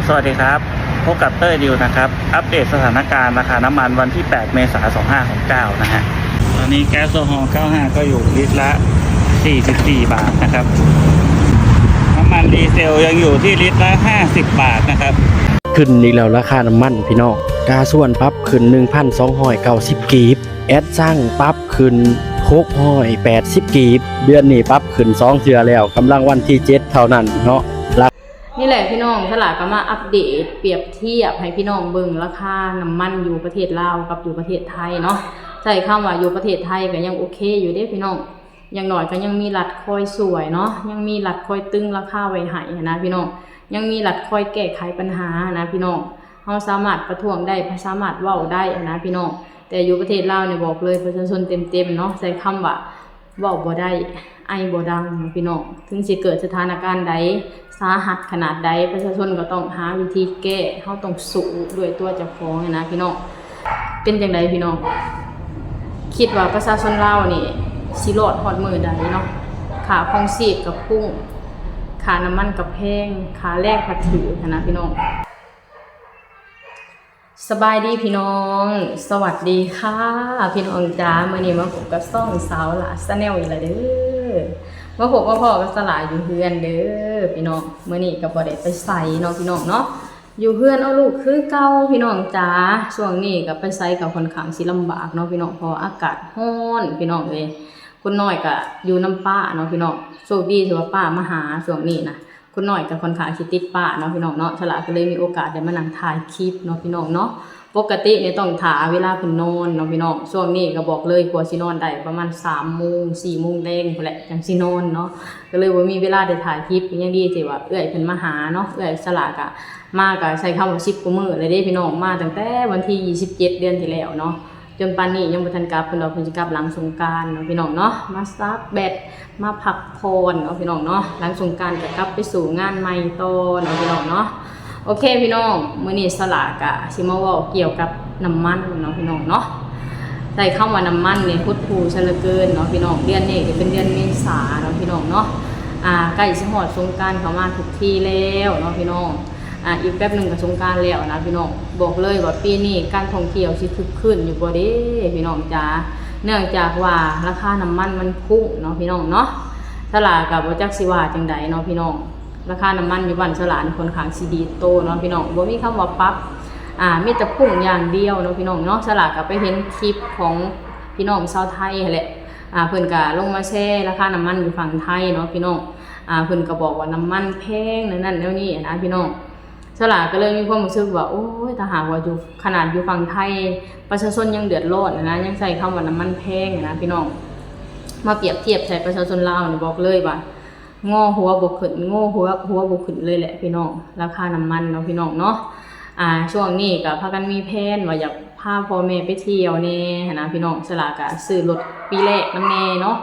สวัสดีครับ พบกับเต้ยดิวนะครับ อัปเดตสถานการณ์ราคาน้ำมันวันที่ แปด เมษายน สองห้าหกเก้า นะฮะ ตอนนี้แก๊สโซฮอล์ เก้าห้า ก็อยู่ลิตรละ สี่สิบสี่ บาทนะครับ น้ำมันดีเซลยังอยู่ที่ลิตรละ ห้าสิบ บาทนะครับ ຂຶ້ນອີກແລ້ວລາຄານ້ຳມັນພີ່ນ້ອງ, ກາຊວນປັບຂຶ້ນໜຶ່ງພັນສອງຮ້ອຍເກົ້າສິບກີບ, ແອັດຊັງປັບຂຶ້ນຫົກຮ້ອຍແປດສິບກີບ. ເດືອນນີ້ປັບຂຶ້ນສອງເທື່ອແລ້ວ, ກຳລັງວັນທີເຈັດເທົ່ານັ້ນເນາະ. ນີ້ແຫຼະພີ່ນ້ອງ, ສະຫຼາກໍມາອັບເດດປຽບທຽບໃຫ້ພີ່ນ້ອງເບິ່ງລາຄານ້ຳມັນຢູ່ປະເທດລາວກັບຢູ່ປະເທດໄທເນາະ. ໃຊ້ຄຳວ່າຢູ່ປະເທດໄທກໍຍັງໂອເຄຢູ່ເດ້ພີ່ນ້ອງ, ຢ່າງໜ້ອຍກໍຍັງມີລັດຄອຍຊ່ວຍເນາະ, ຍັງມີລັດຄອຍຕຶງລາຄາໄວ້ໃຫ້ຫັ້ນນະພີ່ນ້ອງ, ຍັງມີລັດຄອຍແກ້ໄຂບັນຫາຫັ້ນນະພີ່ນ້ອງ. ເຮົາສາມາດປະທ້ວງໄດ້, ສາມາດເວົ້າໄດ້ຫັ້ນນະພີ່ນ້ອງ. ແຕ່ຢູ່ປະເທດລາວນີ້ບອກເລີຍປະຊາຊົນເຕັມໆເນາະ, ໃຊ້ຄຳວ່າເວົ້າບໍ່ໄດ້, ໄອບໍ່ດັງເນາະພີ່ນ້ອງ. ເຖິງຊິເກີດສະຖານະການໃດ, ສາຫັດຂະໜາດໃດ, ປະຊາຊົນກໍຕ້ອງຫາວິທີແກ້, ເຮົາຕ້ອງສູ້ດ້ວຍຕົວເຈົ້າຂອງຫັ້ນນະພີ່ນ້ອງ. ເປັນຈັ່ງໃດພີ່ນ້ອງ? ຄິດວ່າປະຊາຊົນລາວນີ້ຊິລອດຮອດມື້ໃດເນາະ? ຄ່າຄອງຊີບກໍພຸ້ງ, ຄ່ານ້ຳມັນກໍແພງ, ຄ່າແຮງພັດຖືກຫັ້ນນະພີ່ນ້ອງ. ສະບາຍດີພີ່ນ້ອງ, ສະຫວັດດີຄ່ະພີ່ນ້ອງຈ໋າ. ມື້ນີ້ມາພົບກັບຊ່ອງສາວຫຼ້າ Channel ອີກແລ້ວເດີ. ມາພົບມາພໍ້ກັບສາວຫຼ້າຢູ່ເຮືອນເດີພີ່ນ້ອງ. ມື້ນີ້ກໍບໍ່ໄດ້ໄປໃສເນາະພີ່ນ້ອງເນາະ, ຢູ່ເຮືອນເອົາລູກຄືເກົ່າພີ່ນ້ອງຈ໋າ. ຊ່ວງນີ້ກໍໄປໃສກໍຂ້ອນຂ້າງຊິລຳບາກເນາະພີ່ນ້ອງ, ເພາະວ່າອາກາດຮ້ອນພີ່ນ້ອງເອີຍ. ຄົນນ້ອຍກໍຢູ່ນຳປ້າເນາະພີ່ນ້ອງ, ໂຊກດີທີ່ວ່າປ້າມາຫາຊ່ວງນີ້ນະ. ຄົນນ້ອຍກໍຂ້ອນຂ້າງຊິຕິດປ້າເນາະພີ່ນ້ອງເນາະ, ສາວຫຼ້າກໍເລີຍມີໂອກາດໄດ້ມານັ່ງຖ່າຍຄລິບເນາະພີ່ນ້ອງເນາະ. ປົກກະຕິນີ້ຕ້ອງຖ້າເວລາເພິ່ນນອນເນາະພີ່ນ້ອງ. ຊ່ວງນີ້ກໍບອກເລີຍກວ່າຊິນອນໄດ້ປະມານສາມໂມງ ສີ່ໂມງແລງພຸ້ນແຫຼະ ຈັ່ງຊິນອນເນາະ, ກໍເລີຍບໍ່ມີເວລາໄດ້ຖ່າຍຄລິບ. ຍັງດີທີ່ວ່າເອື້ອຍເພິ່ນມາຫາເນາະ, ເອື້ອຍສາວຫຼ້າກໍມາກໍໃຊ້ຄຳວ່າສິບກວ່າມື້ແລ້ວເດ້ພີ່ນ້ອງ, ມາຕັ້ງແຕ່ວັນທີຊາວເຈັດ ເດືອນທີ່ແລ້ວເນາະ. ຈົນປານນີ້ຍັງບໍ່ທັນກັບເພິ່ນດອກ, ເພິ່ນຊິກັບຫຼັງສົງການເນາະພີ່ນ້ອງເນາະ, ມາຊາດແບັດ ມາພັກຜ່ອນເນາະພີ່ນ້ອງເນາະ. ຫຼັງສົງການກໍກັບໄປສູ່ງານໃໝ່ຕໍ່ເນາະພີ່ນ້ອງເນາະ. ໂອເຄພີ່ນ້ອງ, ມື້ນີ້ສາວຫຼ້າກະຊິມາເວົ້າກ່ຽວກັບນ້ຳມັນເນາະພີ່ນ້ອງເນາະ. ໃຊ້ຄຳວ່ານ້ຳມັນນີ້ຫົດຫູ່ຊະເຫຼືອເກີນເນາະພີ່ນ້ອງ. ເດືອນນີ້ກໍເປັນເດືອນເມສາເນາະພີ່ນ້ອງເນາະ, ອ່າ ໃກ້ຊິຮອດສົງການເຂົ້າມາທຸກທີແລ້ວເນາະພີ່ນ້ອງ. ອ່າ ອີກແປັບໜຶ່ງກໍສົງການແລ້ວນະພີ່ນ້ອງ. ບອກເລີຍວ່າປີນີ້ການທ່ອງທ່ຽວຊິຄຶກຄື້ນຢູ່ບໍ່ເດ້ພີ່ນ້ອງຈ໋າ, ເນື່ອງຈາກວ່າລາຄານ້ຳມັນມັນພຸ້ງເນາະພີ່ນ້ອງເນາະ. ສາວຫຼ້າກໍບໍ່ຈັກຊິວ່າຈັ່ງໃດເນາະພີ່ນ້ອງ, ລາຄານ້ຳມັນຢູ່ບ້ານສາວຫຼ້ານີ້ຂ້ອນຂ້າງຊິດີດໂຕເນາະພີ່ນ້ອງ, ບໍ່ມີຄຳວ່າປັບ, ອ່າ ມີແຕ່ພຸ້ງຢ່າງດຽວເນາະພີ່ນ້ອງເນາະ. ສາວຫຼ້າກໍໄປເຫັນຄລິບຂອງພີ່ນ້ອງຊາວໄທຫັ້ນແຫຼະ, ອ່າ ເພິ່ນກໍລົງມາແຊລາຄານ້ຳມັນຢູ່ຝັ່ງໄທເນາະພີ່ນ້ອງ. ອ່າ ເພິ່ນກໍບອກວ່ານ້ຳມັນແພງ ແນວນັ້ນແນວນີ້ນະພີ່ນ້ອງ. ສາວຫຼ້າກໍເລີຍມີຄວາມຮູ້ສຶກວ່າ ໂອ້ຍ ຖ້າຫາກວ່າຢູ່ ຂະໜາດຢູ່ຝັ່ງໄທ ປະຊາຊົນຍັງເດືອດຮ້ອນນະ, ຍັງໃຊ້ຄຳວ່ານ້ຳມັນແພງນະພີ່ນ້ອງ, ມາປຽບທຽບໃສ່ປະຊາຊົນລາວນີ້ ບອກເລີຍວ່າ ງໍຫົວບໍ່ຂຶ້ນ ງໍຫົວ ຫົວບໍ່ຂຶ້ນເລີຍແຫຼະພີ່ນ້ອງ, ລາຄານ້ຳມັນເນາະພີ່ນ້ອງເນາະ. ອ່າ ຊ່ວງນີ້ກໍພາກັນມີແພນວ່າຢາກ ພາພໍ່ແມ່ໄປທ່ຽວແດ່ຫັ້ນນະພີ່ນ້ອງ. ສາວຫຼ້າກໍຊື້ລົດປີແລກນຳແດ່ເນາະ,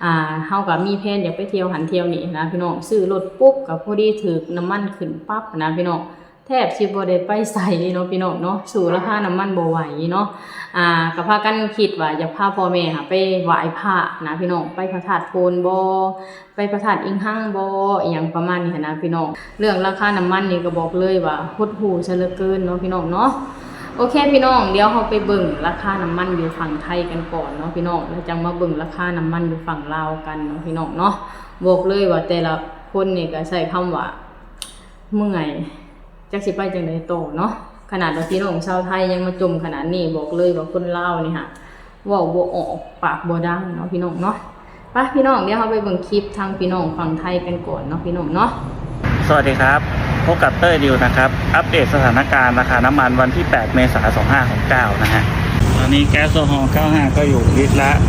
ອ່າ ເຮົາກໍມີແພນຢາກໄປທ່ຽວຫັ້ນທ່ຽວນີ້ຫັ້ນນະພີ່ນ້ອງ. ຊື້ລົດປຸບກໍພໍດີຖືກນ້ຳມັນຂຶ້ນປັບຫັ້ນນະພີ່ນ້ອງ, ແທບຊິບໍ່ໄດ້ໄປໃສເນາະພີ່ນ້ອງເນາະ, ສູ້ລາຄານ້ຳມັນບໍ່ໄຫວເນາະ. ອ່າ ກໍພາກັນຄິດວ່າຢາກພາພໍ່ແມ່ຫັ້ນໄປໄຫວ້ພະນະພີ່ນ້ອງ, ໄປພະທາດໂພນບໍ ໄປພະທາດອີງຮັງບໍ ອີ່ຫຍັງປະມານນີ້ຫັ້ນນະພີ່ນ້ອງ. ເລື່ອງລາຄານ້ຳມັນນີ້ກໍບອກເລີຍວ່າຫົດຫູ່ຊະເຫຼືອເກີນເນາະພີ່ນ້ອງເນາະ. ໂອເຄພີ່ນ້ອງ, ດຽວເຮົາໄປເບິ່ງລາຄານ້ຳມັນຢູ່ຝັ່ງໄທກັນກ່ອນເນາະພີ່ນ້ອງ, ແລ້ວຈັ່ງມາເບິ່ງລາຄານ້ຳມັນຢູ່ຝັ່ງລາວກັນເນາະພີ່ນ້ອງເນາະ. ບອກເລີຍວ່າແຕ່ລະຄົນນີ້ກໍໃຊ້ຄຳວ່າເມື່ອຍ ຈັກຊິໄປຈັ່ງໃດຕໍ່ເນາະ. ຂະໜາດວ່າພີ່ນ້ອງຊາວໄທຍັງມາຈົ່ມຂະໜາດນີ້, ບອກເລີຍວ່າຄົນລາວນີ້ຫາ ເວົ້າບໍ່ອອກ ປາກບໍ່ດັງເນາະພີ່ນ້ອງເນາະ. ໄປພີ່ນ້ອງ, ດຽວເຮົາໄປເບິ່ງຄລິບທາງພີ່ນ້ອງຝັ່ງໄທກັນກ່ອນເນາະພີ່ນ້ອງເນາະ. สวัสดีครับ พบกับเต้ยดิวนะครับ อัปเดตสถานการณ์ราคาน้ำมันวันที่ แปด เมษายน สองห้าหกเก้า นะฮะ ตอนนี้แก๊สโซฮอล์ เก้าห้า ก็อยู่ลิตรละ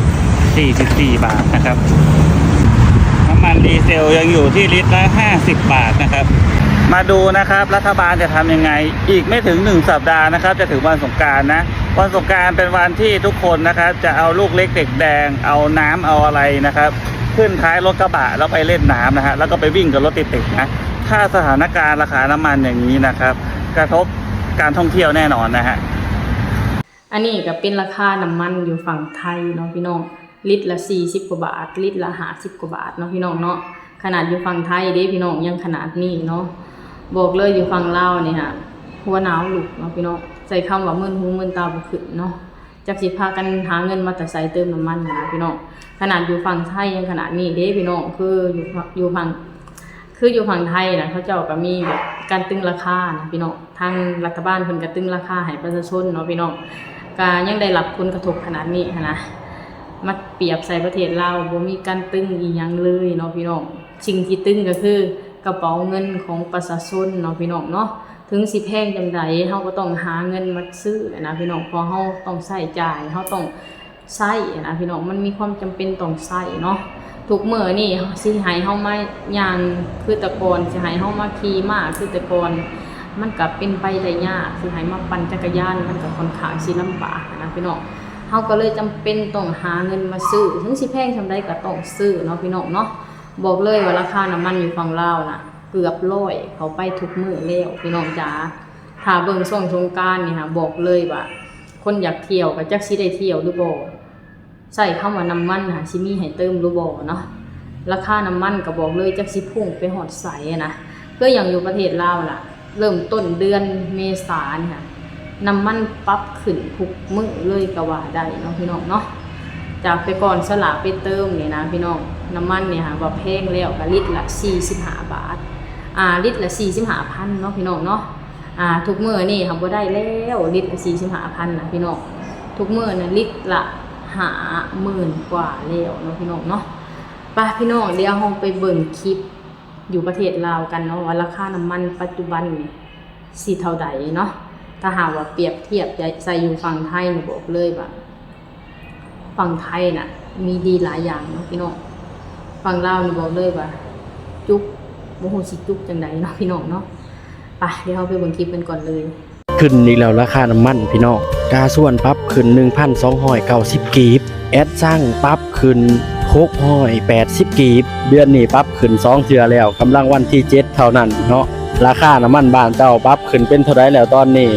สี่สิบสี่ บาทนะครับ น้ำมันดีเซลยังอยู่ที่ลิตรละ ห้าสิบ บาทนะครับ มาดูนะครับ รัฐบาลจะทำยังไง อีกไม่ถึงหนึ่งสัปดาห์นะครับ จะถึงวันสงกรานต์นะ วันสงกรานต์เป็นวันที่ทุกคนนะครับ จะเอาลูกเล็กเด็กแดง เอาน้ำเอาอะไรนะครับ ขึ้นท้ายรถกระบะแล้วไปเล่นน้ำนะฮะ แล้วก็ไปวิ่งกับรถติดๆนะ ถ้าสถานการณ์ราคาน้ำมันอย่างนี้นะครับ กระทบการท่องเที่ยวแน่นอนนะฮะ. ອັນນີ້ກໍເປັນລາຄານ້ຳມັນຢູ່ຝັ່ງໄທເນາະພີ່ນ້ອງ, ລິດລະສີ່ສິບກວ່າບາດ ລິດລະຫ້າສິບກວ່າບາດເນາະພີ່ນ້ອງເນາະ. ຂະໜາດຢູ່ຝັ່ງໄທເດ້ພີ່ນ້ອງ ຍັງຂະໜາດນີ້ເນາະ. ບອກເລີຍ ຢູ່ຝັ່ງລາວນີ້ຫາ ຫົວໜາວລຸກເນາະພີ່ນ້ອງ, ໃຊ້ຄຳວ່າມຶນຫູມຶນຕາບໍ່ຂຶ້ນເນາະ, ຈັກຊິພາກັນຫາເງິນມາແຕ່ໃສເຕີມນ້ຳມັນຫັ້ນນະພີ່ນ້ອງ. ຂະໜາດຢູ່ຝັ່ງໄທຍັງຂະໜາດນີ້ເດ້ພີ່ນ້ອງ, ຄືຢູ່ ຢູ່ຝັ່ງ ຄືຢູ່ຝັ່ງໄທນະ ເຂົາເຈົ້າກໍມີແບບການຕຶງລາຄານະພີ່ນ້ອງ, ທາງລັດຖະບານເພິ່ນກໍຕຶງລາຄາໃຫ້ປະຊາຊົນເນາະພີ່ນ້ອງ, ກໍຍັງໄດ້ຮັບຜົນກະທົບຂະໜາດນີ້ຫັ້ນນະ. ມາປຽບໃສ່ປະເທດລາວ ບໍ່ມີການຕຶງອີ່ຫຍັງເລີຍເນາະພີ່ນ້ອງ, ສິ່ງທີ່ຕຶງກໍຄືກະເປົາເງິນຂອງປະຊາຊົນເນາະພີ່ນ້ອງເນາະ. ເຖິງຊິແພງຈັ່ງໃດ ເຮົາກໍຕ້ອງຫາເງິນມາຊື້ນະພີ່ນ້ອງ, ເພາະເຮົາຕ້ອງໃຊ້ຈ່າຍ ເຮົາຕ້ອງ ໃຊ້ນະພີ່ນ້ອງ, ມັນມີຄວາມຈຳເປັນຕ້ອງໃຊ້ເນາະ. ທຸກມື້ນີ້ຊິໃຫ້ເຮົາມາຍ່າງຄືແຕ່ກ່ອນ, ຊິໃຫ້ເຮົາມາຂີ່ມ້າຄືແຕ່ກ່ອນ ມັນກໍເປັນໄປໄດ້ຍາກ, ຊິໃຫ້ມາປັ່ນຈັກກະຍານ ມັນກໍຂ້ອນຂ້າງຊິລຳບາກນະພີ່ນ້ອງ. ເຮົາກໍເລີຍຈຳເປັນຕ້ອງຫາເງິນມາຊື້, ເຖິງຊິແພງສ່ຳໃດກໍຕ້ອງຊື້ເນາະພີ່ນ້ອງເນາະ. ບອກເລີຍວ່າລາຄານ້ຳມັນຢູ່ຝັ່ງລາວນະ ເກືອບຮ້ອຍເຂົ້າໄປທຸກມື້ແລ້ວພີ່ນ້ອງຈ໋າ. ຖ້າເບິ່ງຊ່ວງສົງການນີ້ຫາ ບອກເລີຍວ່າ ຄົນຢາກທ່ຽວກໍຈັກຊິໄດ້ທ່ຽວຫຼືບໍ່, ໃຊ້ຄຳວ່ານ້ຳມັນຫາຊິມີໃຫ້ເຕີມຫຼືບໍ່ເນາະ. ລາຄານ້ຳມັນກໍບອກເລີຍ ຈັກຊິພຸ່ງໄປຮອດໃສນະ. ຄືຢ່າງຢູ່ປະເທດລາວລະ ເລີ່ມຕົ້ນເດືອນເມສານີ້ຫາ ນ້ຳມັນປັບຂຶ້ນທຸກມື້ເລີຍກໍວ່າໄດ້ເນາະພີ່ນ້ອງເນາະ. ຈາກແຕ່ກ່ອນສະຫຼາໄປເຕີມນີ້ນະພີ່ນ້ອງ, ນ້ຳມັນນີ້ຫາວ່າແພງແລ້ວ ກໍລິດລະສີ່ສິບຫ້າບາດ, ອ່າ ລິດລະສີ່ສິບຫ້າພັນເນາະພີ່ນ້ອງເນາະ. ອ່າ ທຸກມື້ນີ້ຫາບໍ່ໄດ້ແລ້ວ, ລິດລະສີ່ສິບຫ້າພັນນະພີ່ນ້ອງ, ທຸກມື້ນະລິດລະຫ້າໝື່ນກວ່າແລ້ວເນາະພີ່ນ້ອງເນາະ. ໄປພີ່ນ້ອງ, ດຽວເຮົາໄປເບິ່ງຄລິບຢູ່ປະເທດລາວກັນເນາະ ວ່າລາຄານ້ຳມັນປັດຈຸບັນນີ້ຊິເທົ່າໃດເນາະ. ຖ້າຫາກວ່າປຽບທຽບໃສ່ຢູ່ຝັ່ງໄທນີ້ ບອກເລີຍວ່າ ຝັ່ງໄທນະມີດີຫຼາຍຢ່າງເນາະພີ່ນ້ອງ, ຝັ່ງລາວນີ້ບອກເລີຍວ່າຈຸກ, ບໍ່ຮູ້ຊິຈຸກຈັ່ງໃດເນາະພີ່ນ້ອງເນາະ. ໄປ ດຽວເຮົາໄປເບິ່ງຄລິບກັນກ່ອນເລີຍ. ຂຶ້ນອີກແລ້ວລາຄານ້ຳມັນພີ່ນ້ອງ, ກາຊວນປັບຂຶ້ນໜຶ່ງພັນສອງຮ້ອຍເກົ້າສິບກີບ, ແອດຊັງປັບຂຶ້ນຫົກຮ້ອຍແປດສິບກີບ. ເດືອນນີ້ປັບຂຶ້ນສອງເທື່ອແລ້ວ, ກຳລັງວັນທີເຈັດເທົ່ານັ້ນເນາະ. ລາຄານ້ຳມັນບ້ານເຈົ້າປັບຂຶ້ນເປັນເທົ່າໃດແລ້ວຕອນນີ້?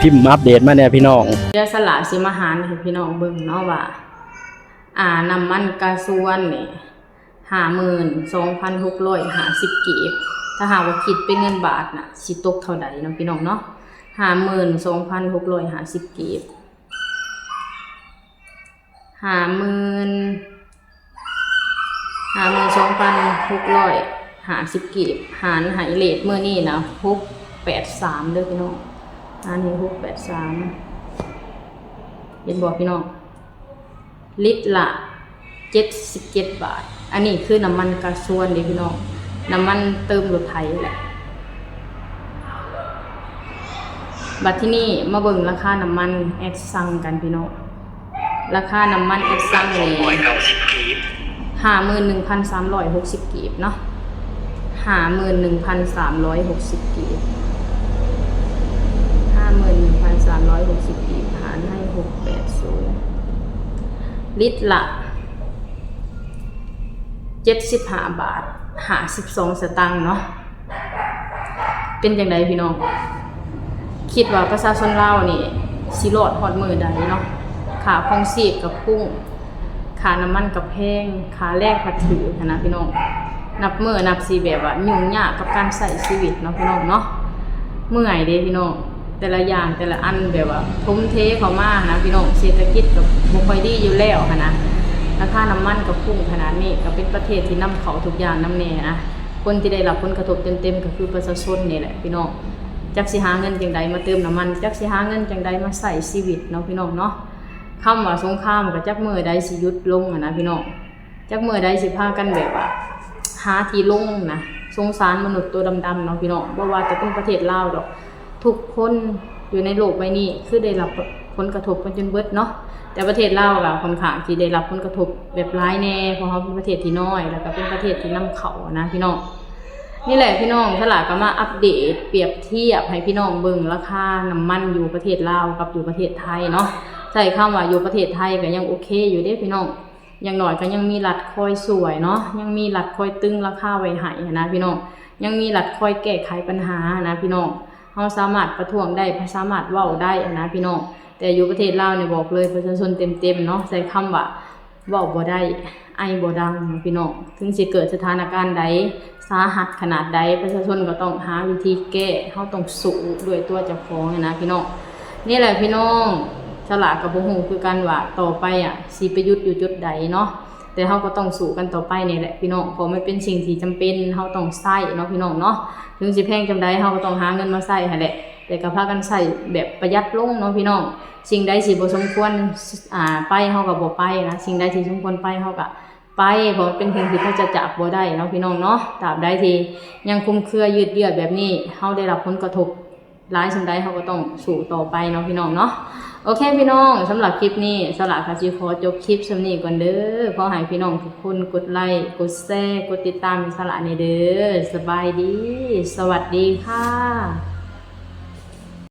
ພິມອັບເດດມາແດ່ພີ່ນ້ອງ. ດຽວສະຫຼາຊິມາຫານໃຫ້ພີ່ນ້ອງເບິ່ງເນາະວ່າ ອ່າ ນ້ຳມັນກາຊວນນີ້ ຫ້າໝື່ນສອງພັນຫົກຮ້ອຍຫ້າສິບກີບ, ຖ້າຫາກວ່າຄິດເປັນເງິນບາດນະ ຊິຕົກເທົ່າໃດເນາະພີ່ນ້ອງເນາະ. ຫ້າໝື່ນສອງພັນຫົກຮ້ອຍຫ້າສິບກີບ, ຫ້າໝື່ນ ຫ້າໝື່ນສອງພັນຫົກຮ້ອຍຫ້າສິບກີບ ຫານໃຫ້ເລດມື້ນີ້ນະ ຫົກແປດສາມເດີພີ່ນ້ອງ, ຫານໃຫ້ຫົກແປດສາມ. ເຫັນບໍ່ພີ່ນ້ອງ? ລິດລະເຈັດສິບເຈັດບາດ. ອັນນີ້ຄືນ້ຳມັນກາຊວນເດ້ພີ່ນ້ອງ, ນ້ຳມັນເຕີມລົດໄຖແຫຼະ. ບັດທີນີ້ມາເບິ່ງລາຄານ້ຳມັນແອັດຊັງກັນພີ່ນ້ອງ. ລາຄານ້ຳມັນແອັດຊັງນີ້ ຫ້າໝື່ນໜຶ່ງພັນສາມຮ້ອຍຫົກສິບກີບເນາະ, ຫ້າໝື່ນໜຶ່ງພັນສາມຮ້ອຍຫົກສິບກີບ, ຫ້າໝື່ນໜຶ່ງພັນສາມຮ້ອຍຫົກສິບກີບ ຫານໃຫ້ຫົກແປດສູນ, ລິດລະເຈັດສິບຫ້າບາດຫ້າສິບສອງສະຕາງເນາະ. ເປັນຈັ່ງໃດພີ່ນ້ອງ? ຄິດວ່າປະຊາຊົນລາວນີ້ຊິລອດຮອດມື້ໃດເນາະ? ຄ່າຄອງຊີບກໍພຸ່ງ, ຄ່ານ້ຳມັນກໍແພງ, ຄ່າແຮງພັດຖືກຫັ້ນນະພີ່ນ້ອງ. ນັບມື້ນັບຊິແບບວ່າຫຍຸ້ງຍາກກັບການໃຊ້ຊີວິດເນາະພີ່ນ້ອງເນາະ. ເມື່ອຍເດ້ພີ່ນ້ອງ, ແຕ່ລະຢ່າງແຕ່ລະອັນແບບວ່າທົ່ມເທເຂົ້າມາຫັ້ນນະພີ່ນ້ອງ. ເສດຖະກິດກໍບໍ່ຄ່ອຍດີຢູ່ແລ້ວຫັ້ນນະ, ລາຄານ້ຳມັນກໍພຸ່ງຂະໜາດນີ້, ກໍເປັນປະເທດທີ່ນຳເຂົ້າທຸກຢ່າງນຳແດ່ນະ. ຄົນທີ່ໄດ້ຮັບຜົນກະທົບເຕັມໆ ກໍຄືປະຊາຊົນນີ້ແຫຼະພີ່ນ້ອງ. ຈັກຊິຫາເງິນຈັ່ງໃດມາເຕີມນ້ຳມັນ, ຈັກຊິຫາເງິນຈັ່ງໃດມາໃຊ້ຊີວິດເນາະພີ່ນ້ອງເນາະ. ຄຳວ່າສົງຄາມກໍຈັກມື້ໃດຊິຢຸດລົງຫັ້ນນະພີ່ນ້ອງ, ຈັກມື້ໃດຊິພາກັນແບບວ່າຫາທີ່ລົງນະ. ສົງສານມະນຸດຕົວດຳໆເນາະພີ່ນ້ອງ, ບໍ່ວ່າແຕ່ເປັນປະເທດລາວດອກ, ທຸກຄົນຢູ່ໃນໂລກໃບນີ້ຄືໄດ້ຮັບຜົນກະທົບກັນຈົນເບິດເນາະ. ແຕ່ປະເທດລາວກໍຂ້ອນຂ້າງທີ່ໄດ້ຮັບຜົນກະທົບແບບຫຼາຍແດ່, ເພາະເຮົາເປັນປະເທດທີ່ນ້ອຍ ແລ້ວກໍເປັນປະເທດທີ່ນຳເຂົ້ານະພີ່ນ້ອງ. ນີ້ແຫຼະພີ່ນ້ອງ, ສະຫຼາກໍມາອັບເດດປຽບທຽບໃຫ້ພີ່ນ້ອງເບິ່ງລາຄານ້ຳມັນຢູ່ປະເທດລາວກັບຢູ່ປະເທດໄທເນາະ. ໃຊ້ຄຳວ່າຢູ່ປະເທດໄທກໍຍັງໂອເຄຢູ່ເດ້ພີ່ນ້ອງ, ຢ່າງໜ້ອຍກໍຍັງມີລັດຄອຍຊ່ວຍເນາະ, ຍັງມີລັດຄອຍຕຶງລາຄາໄວ້ໃຫ້ຫັ້ນນະພີ່ນ້ອງ, ຍັງມີລັດຄອຍແກ້ໄຂບັນຫາຫັ້ນນະພີ່ນ້ອງ. ເຮົາສາມາດປະທ້ວງໄດ້, ສາມາດເວົ້າໄດ້ຫັ້ນນະພີ່ນ້ອງ. ແຕ່ຢູ່ປະເທດລາວນີ້ບອກເລີຍປະຊາຊົນເຕັມໆເນາະ, ໃຊ້ຄຳວ່າ ເວົ້າບໍ່ໄດ້ ໄອບໍ່ດັງເນາະພີ່ນ້ອງ. ເຖິງຊິເກີດສະຖານະການໃດ ສາຫັດຂະໜາດໃດ ປະຊາຊົນກໍຕ້ອງຫາວິທີແກ້. ເຮົາຕ້ອງສູ້ດ້ວຍຕົວເຈົ້າຂອງຫັ້ນນະພີ່ນ້ອງ. ນີ້ແຫຼະພີ່ນ້ອງ ສາວຫຼ້າກໍບໍ່ຮູ້ຄືກັນວ່າຕໍ່ໄປອະ ຊິໄປຢຸດຢູ່ຈຸດໃດເນາະ. ແຕ່ເຮົາກໍຕ້ອງສູ້ກັນຕໍ່ໄປນີ້ແຫຼະພີ່ນ້ອງ ເພາະມັນເປັນສິ່ງທີ່ຈຳເປັນ ເຮົາຕ້ອງໃຊ້ເນາະພີ່ນ້ອງເນາະ. ເຖິງຊິແພງຈຳໃດ ເຮົາກໍຕ້ອງຫາເງິນມາໃຊ້ຫັ້ນແຫຼະ ແຕ່ກໍພາກັນໃຊ້ແບບປະຢັດລົງເນາະພີ່ນ້ອງ. ສິ່ງໃດທີ່ບໍ່ສົມຄວນ ອາ ໄປ ເຮົາກໍບໍ່ໄປນະ, ສິ່ງໃດທີ່ສົມຄວນໄປ ເຮົາກໍໄປ ເພາະມັນເປັນສິ່ງທີ່ປາສະຈາກບໍ່ໄດ້ເນາະພີ່ນ້ອງເນາະ. ຕາບໃດທີ່ຍັງຄຸມເຄືອຍືດເຍື້ອແບບນີ້ ເຮົາໄດ້ຮັບຜົນກະທົບຫຼາຍສ່ຳໃດ ເຮົາກໍຕ້ອງສູ້ຕໍ່ໄປເນາະພີ່ນ້ອງເນາະ. ໂອເຄພີ່ນ້ອງ ສຳລັບຄລິບນີ້ ສາວຫຼ້າກໍຊິຂໍຈົບຄລິບສ່ຳນີ້ກ່ອນເດີ. ຂໍໃຫ້ພີ່ນ້ອງທຸກຄົນກົດໄລ ກົດແຊ ກົດຕິດຕາມໃຫ້ສາວຫຼ້າແດ່ເດີ. ສະບາຍດີ ສະຫວັດດີຄ່ະ.